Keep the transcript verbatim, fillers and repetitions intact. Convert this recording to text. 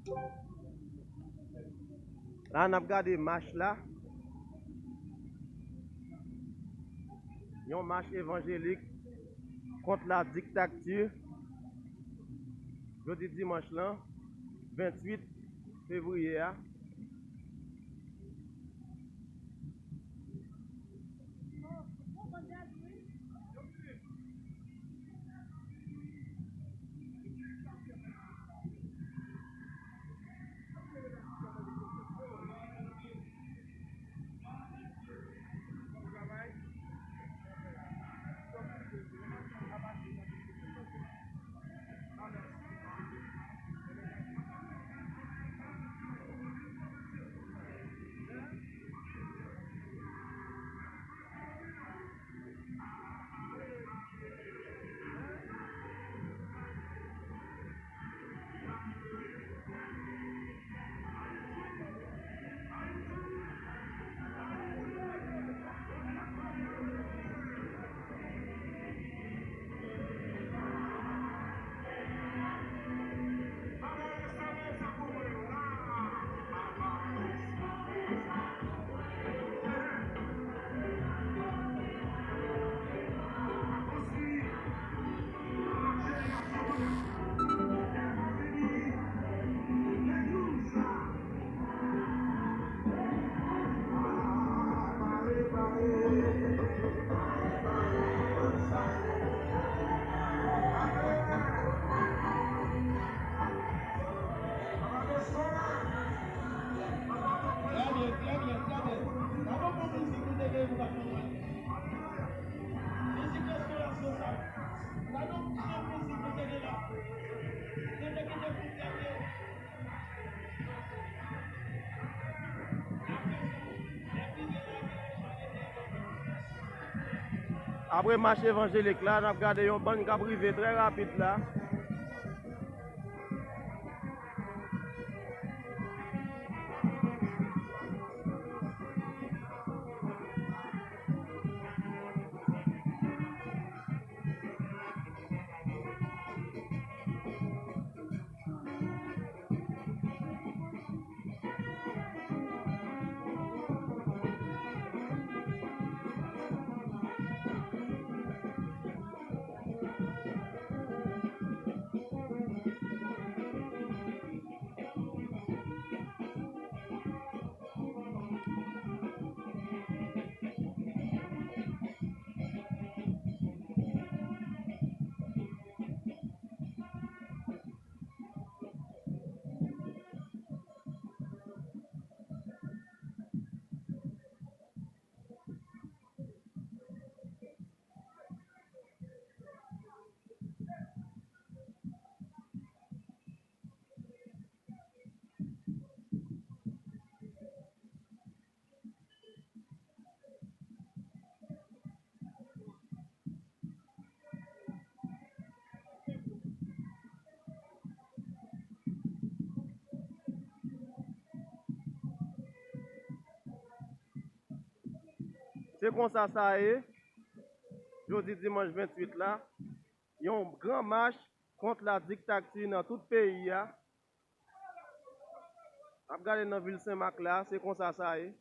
La, n ap gade mach la. Yon mach evanjelik kont la diktakti. Jodi dimanch lan, venntuit fevriye a. Trè byen, trè byen, trè byen. Gade yon bon mizik nou te genyen pou kanpay la. Mizik restorasyon sa. Gade yon bon mizik nou te genyen la. Yo te kite pou gade. Apre mach evanjelik la, n ap gade yon bann k ap rive trè rapid la. Se konsa sa ye. Jodi dimanch venntuit la, yon gran mach kont la diktakti nan tout peyi a. Ap gade nan vil Senmak la, se konsa sa ye.